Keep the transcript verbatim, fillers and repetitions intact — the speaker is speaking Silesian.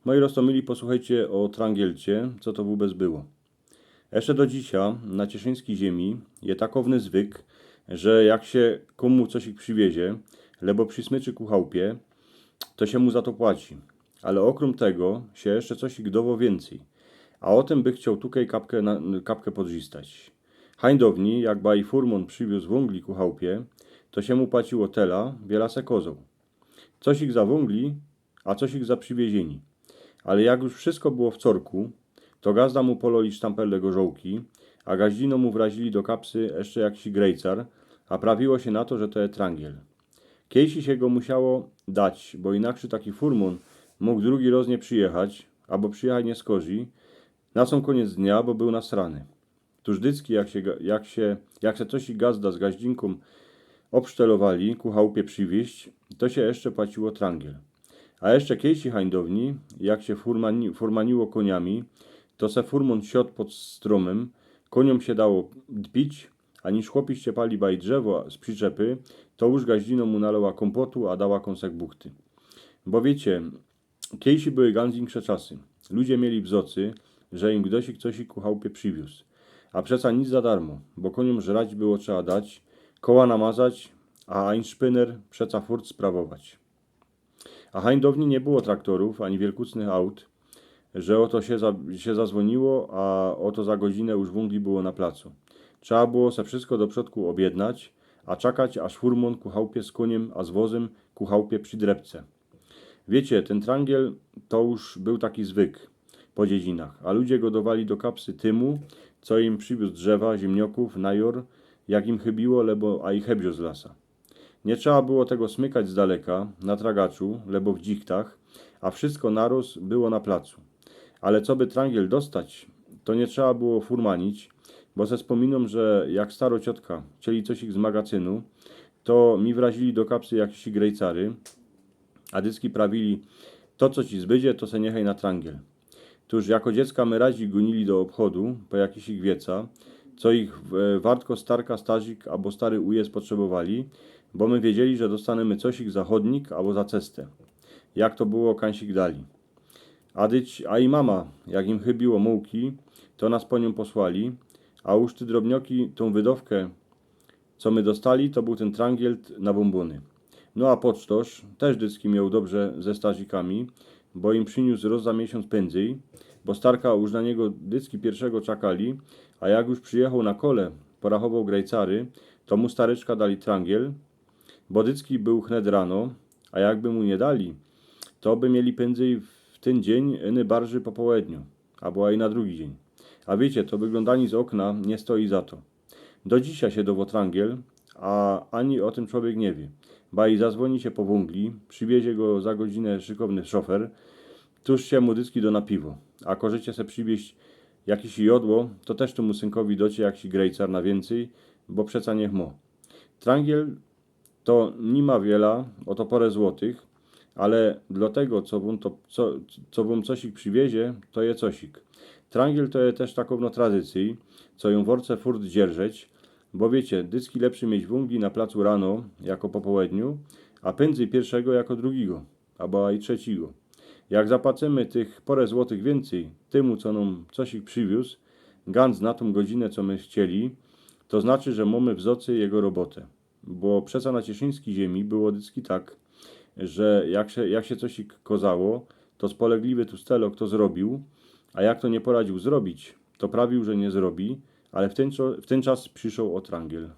Moi roztōmili, posłuchejcie ô trangielcie, co to wōbec było. Jeszcze do dzisiej na cieszyńskij ziemi je takowny zwyk, że jak sie kōmu cosik przywiezie, lebo przismyczy ku chałpie, to sie mu za to płaci. Ale ôkrōm tego sie jeszcze cosik dowo wiyncyj. A ô tym bych chcioł tukej kapkã, na, kapkã podrzistać. Hań downij, jak baj furmōn przywiōz wōngli ku chałpie, to sie mu płaciło tela, wiela se kozoł. Cosik za wōngli, a cosik za przywieziynij. Ale jak już wszystko było w corku, to gazda mu pololi sztampel do gorzołki, a gaździno mu wrazili do kapsy jeszcze jakiś grejcar, a prawiło sie na to, że to je trangiel. Kejsi sie go musiało dać, bo inakszy taki furmōn mōg drugi roz niy przijechać, abo przijechać niy skozi, na sōm kōniec dnia, bo bōł nasrany. Tuż dycki, jak sie, ga- jak sie, jak se cosik gazda z gaździnkōm ôbsztelowali ku chałpie przywieźć, to sie jeszcze płaciło trangiel. A jeszcze kejsi hań downij, jak sie furmani- furmaniło kōniami, to se furmōn siod pod strōmym, kōniōm sie dało dpić, a niż chłopi ściepali baj drzewo z przyczepy, to już gaździno mu naloła kōmpotu, a dała kōnsek buchty. Bo wiycie, kejsi były ganz insze czasy. Ludzie mieli w zocy, że im gdosik cosik ku chałpie przywiōz. A przeca nic za darmo, bo kōniōm żrać było trzeba dać, koła namazać, a ein szpyner przeca furt sprawować. A hań downij niy było traktorōw ani wielkucnych aut, że ô to sie, za- sie zazwōniło, a ô to za godzinã już wōngli było na placu. Trzeba było se wszystko do przodku ôbjednać, a czekać, aż furmōn ku chałpie z kōniym, a z wozym ku chałpie przidrepce. Wiycie, tyn trangiel to już bōł taki zwyk po dziedzinach, a ludzie go dowali do kapsy tymu, co im przywiōz drzewa, ziymniokōw, najor, jak im chybiło, lebo a i hebziō z lasa. Niy trzeba było tego smykać z daleka, na tragaczu, lebo w dzichtach, a wszystko naroz było na placu. Ale coby trangiel dostać, to niy trzeba było furmanić, bo se spōminōm, że jak staro ciotka chcieli cosik z magacynu, to mi wrazili do kapsy jakiś grejcary, a dycki prawili: „To, co ci zbydzie, to se niechej na trangiel”. Tuż jako dziecka my razi gōnili do ôbchodu po jakiś wieca, co ich w- wartko starka, starzik abo stary ujez potrzebowali, bo my wiedzieli, że dostanymy cosik za chodnik abo za cestã. Jak to było kańsik dali. A dyć, a i mama, jak im chybiło mōłki, to nas po niōm posłali, a już te drobnioki, tōm wydowkã, co my dostali, to bōł tyn trangiel nabōmbōny. No a pocztŏrz tyż dycki mioł dobrze ze starzikami, bo im prziniōs roz za miesiōnc pynzyj, bo starka już na niego dycki piyrszego czekali, a jak już przijechoł na kole, porachowoł grejcary, to mu staryczka dali trangiel, bo dycki bōł chnet rano, a jakby mu niy dali, to by mieli pynzyj w tyn dziyń, iny barży po połedniu, abo i na drugi dziyń. A wiycie, to wyglōndaniy z ôkna niy stoi za to. Do dzisiej sie dowo trangiel, a ani ô tym czowiek niy wiy. Baj zazwōni sie po wōngli, przywiezie go za godzinã szykowny szofer, tuż sie mu dycki do na piwo. A kożycie se przywieźć jakiś jodło, to tyż tymu synkowi docie jakiś grejcar na wiyncyj, bo przeca niych mŏ. Trangiel to niy ma wiela, ô to pŏrã złotych, ale dlŏ tego, co wōm to, co, co wōm cosik przywiezie, to je cosik. Trangiel to je tyż takŏwno tradycyj, co jã wŏrce furt dzierżeć, bo wiycie, dycki lepszy mieć wōngli na placu rano, jako po połedniu, a pynzyj piyrszego jako drugigo, abo i trzecigo. Jak zapłacymy tych pŏrã złotych wiyncyj tymu, co nōm cosik prziwiōz, ganc na tōm godzinã, co my chcieli, to znaczy, że mōmy w zocy jego robotã. Bo przeca na cieszyńskij ziymi było dycki tak, że jak sie, jak sie cosik kozało, to spolegliwy tustelŏk to zrobiōł, a jak to niy poradziōł zrobić, to prawiōł, że niy zrobi, ale w tyn, czo- w tyn czas prziszoł ô trangiel.